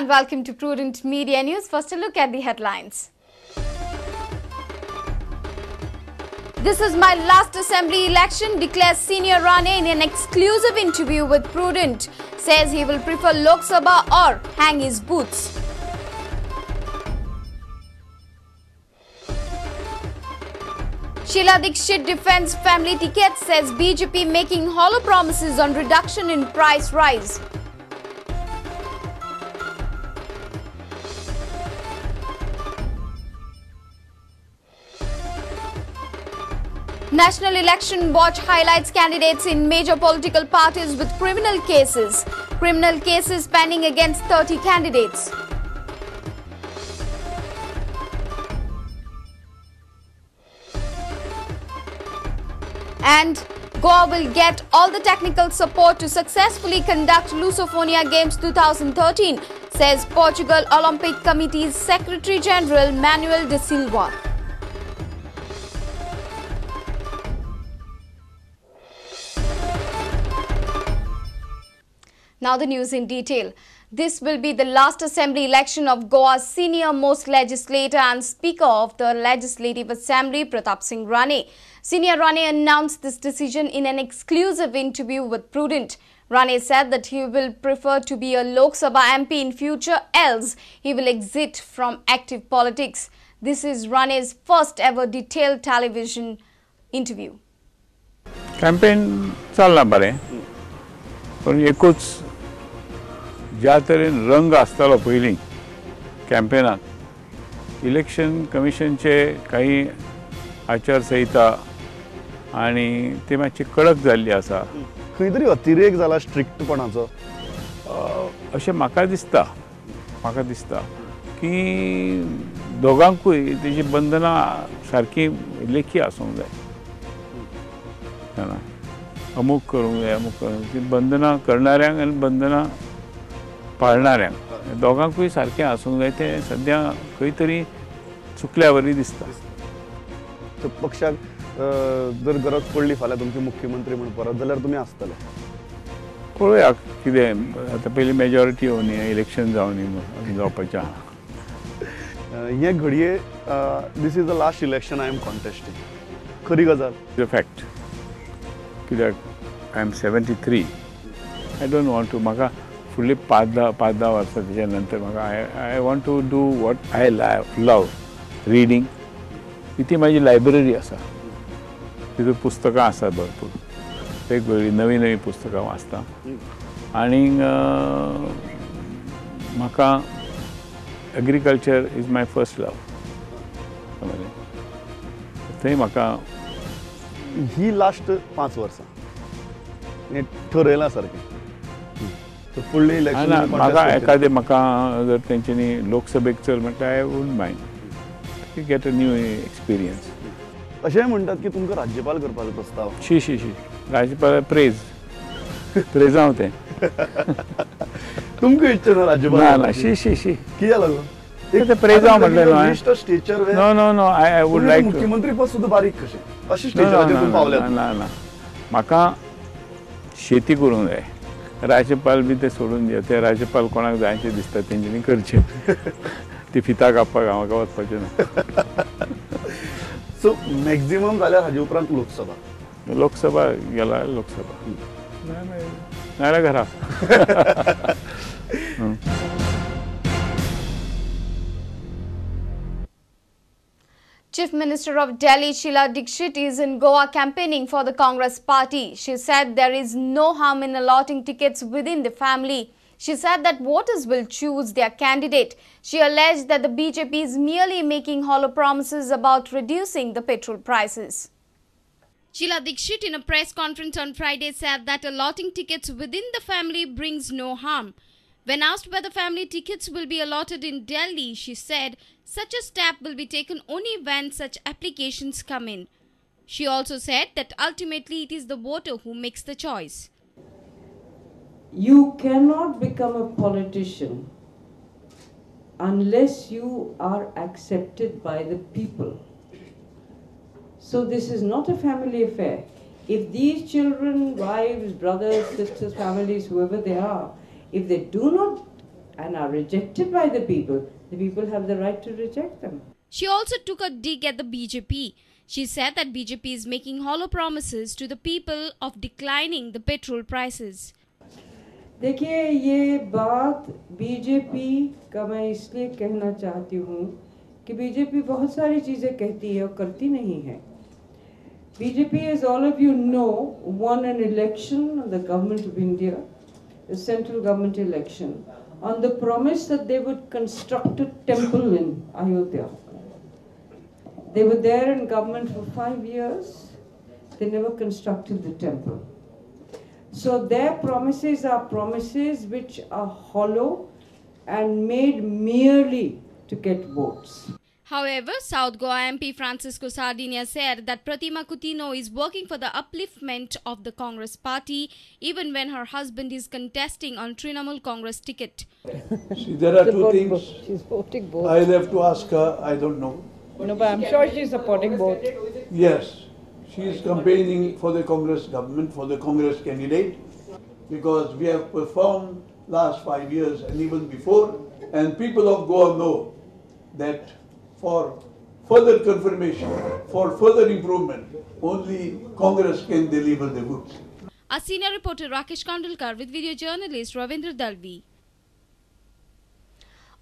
and welcome to Prudent Media News. First, a look at the headlines. This is my last assembly election, declares Senior Rane in an exclusive interview with Prudent. Says he will prefer Lok Sabha or hang his boots. Sheila Dikshit defends family tickets, says BJP making hollow promises on reduction in price rise. National Election Watch highlights candidates in major political parties with criminal cases. Criminal cases pending against 30 candidates. And Goa will get all the technical support to successfully conduct Lusofonia Games 2013, says Portugal Olympic Committee's Secretary General Manuel de Silva. Now the news in detail. This will be the last assembly election of Goa's senior-most legislator and Speaker of the Legislative Assembly, Pratap Singh Rane. Senior Rane announced this decision in an exclusive interview with Prudent. Rane said that he will prefer to be a Lok Sabha MP in future, else he will exit from active politics. This is Rane's first ever detailed television interview. Campaign चालला बरें, पण एकूच ज्या तरेन रंग आसतालो पयलीं कॅम्पेनाक, election कमिशनचे काही आचारसंहिता आनी ते मातशी कडक जाल्ली आसा. खंय तरी अतिरेक जाला स्ट्रिक्टपणाचो अशें म्हाका दिसता. म्हाका दिसता की दोगांकूय तेजी बंधनां सारकी लेखी आसूंक जाय. अमूक करूंक जाय, अमूक करूंक, ती बंधनां करणाऱ्यांक आनी बंधनां पाळणाऱ्यांक दोगांकूय सारकें आसूंक जाय. तें सद्या खंय तरी चुकल्या वरी दिसता. पक्षाक जर गरज पडली फाल्यां तुमचे मुख्यमंत्री म्हूण परत जाल्यार तुमी आसतले. पळोवया कितें आतां, पयलीं मेजॉरिटी येवनी, इलेक्शन जावनी जावपाचें आहा. हें घडये this is the last election I am contesting, खरी गजाल? Is a fact. कित्याक I am 73, I don't want to, म्हाका फुडली 5-10 वर्सां तेच्या नंतर म्हाका I want to do what I love, reading. ती म्हाजी लायब्ररी आसा, तितूंत पुस्तकां आसात भरपूर, वेगवेगळीं नवीं नवीं पुस्तकां वाचता. आनी म्हाका agriculture is my first love, समजलें? थंय म्हाका ही लास्ट 5 वर्सां ठरयलां सारकें. फुडलें इलेक्शन म्हाका एखादें, म्हाका जर तेंच्यांनी लोकसभेक चल म्हटल्यार I wouldn't mind, get a new experience. अशेंय म्हणटात की तुमकां राज्यपाल करपाचो प्रस्ताव. शी शी शी, राज्यपाल प्रेज प्रेजांव तें. तुमकां इच्छा ना राज्यपाल? ना ना, शी शी शी, कित्याक लागून? प्रेजांव म्हटलें न्हू. No no no, I would like मुख्यमंत्री पद सुद्दां बारीक कशें अशें स्टेचराचेर तुमी पावल्यात. ना ना, म्हाका शेती करूंक जाय. राज्यपाल बी ते सोडून दिया, ते राज्यपाल कोणाक जायचें दिसता तेंच्यांनी करचें. ती फिता कापपाक म्हाका वचपाचें ना. सो मॅक्झिमम जाल्यार हाजे उपरांत लोकसभा. लोकसभा गेला, लोकसभा नाजाल्यार घरा. Chief Minister of Delhi, Sheila Dikshit, is in Goa campaigning for the Congress party. She said there is no harm in allotting tickets within the family. She said that voters will choose their candidate. She alleged that the BJP is merely making hollow promises about reducing the petrol prices. Sheila Dikshit in a press conference on Friday said that allotting tickets within the family brings no harm. When asked whether family tickets will be allotted in Delhi, she said such a step will be taken only when such applications come in. She also said that ultimately it is the voter who makes the choice. You cannot become a politician unless you are accepted by the people. So this is not a family affair. If these children, wives, brothers, sisters, families, whoever they are, if they do not and are rejected by the people have the right to reject them. She also took a dig at the BJP. She said that BJP is making hollow promises to the people of declining the petrol prices. देखिए, ये बात BJP का मैं इसलिए कहना चाहती हूँ कि BJP बहुत सारी चीज़ें कहती है और करती नहीं है। BJP, as all of you know, won an election of the government of India, the central government election, on the promise that they would construct a temple in Ayodhya. They were there in government for 5 years. They never constructed the temple. So their promises are promises which are hollow and made merely to get votes. However, South Goa MP Francisco Sardinha said that Pratima Coutinho is working for the upliftment of the Congress party even when her husband is contesting on Trinamool Congress ticket. See, there are two things. She's voting both. I'll have to ask her, I don't know. No, but I'm sure she's supporting both. Yes, she is campaigning for the Congress government, for the Congress candidate, because we have performed last 5 years and even before, and people of Goa know that for further confirmation, for further improvement, only Congress can deliver the goods. Our senior reporter Rakesh Kandulkar with video journalist Ravindra Dalvi.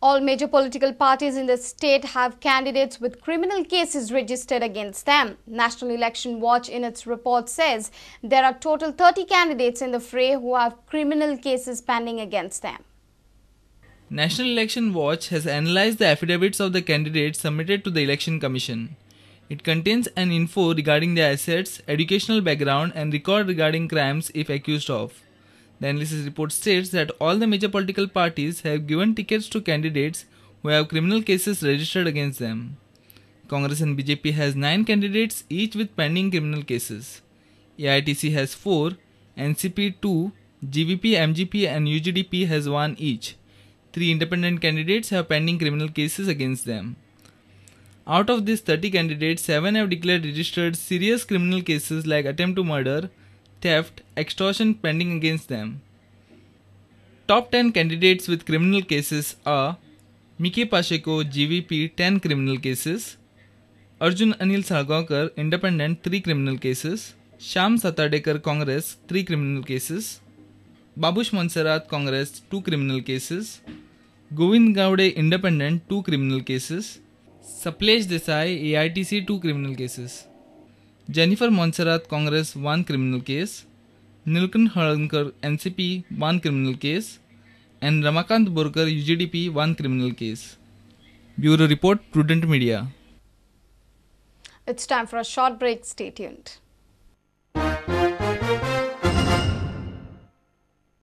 All major political parties in the state have candidates with criminal cases registered against them. National Election Watch in its report says there are total 30 candidates in the fray who have criminal cases pending against them. National Election Watch has analyzed the affidavits of the candidates submitted to the Election Commission. It contains an info regarding their assets, educational background and record regarding crimes if accused of. The analysis report states that all the major political parties have given tickets to candidates who have criminal cases registered against them. Congress and BJP has 9 candidates each with pending criminal cases. AITC has 4, NCP 2, GVP, MGP and UGDP has 1 each. 3 independent candidates have pending criminal cases against them. Out of these 30 candidates, 7 have declared registered serious criminal cases like attempt to murder, theft, extortion pending against them. Top 10 candidates with criminal cases are Mickey Pacheco, GVP, 10 criminal cases, Arjun Anil Salgaonkar, Independent, 3 criminal cases, Sham Satardekar, Congress, 3 criminal cases, Babush Monserrat, Congress, 2 criminal cases, Govind Gaude, Independent, 2 criminal cases, Saplesh Desai, AITC, 2 criminal cases, Jennifer Monserrat, Congress, 1 criminal case, Nilkan Halankar, NCP, 1 criminal case, and Ramakant Borkar, UGDP, 1 criminal case. Bureau Report, Prudent Media. It's time for a short break. Stay tuned.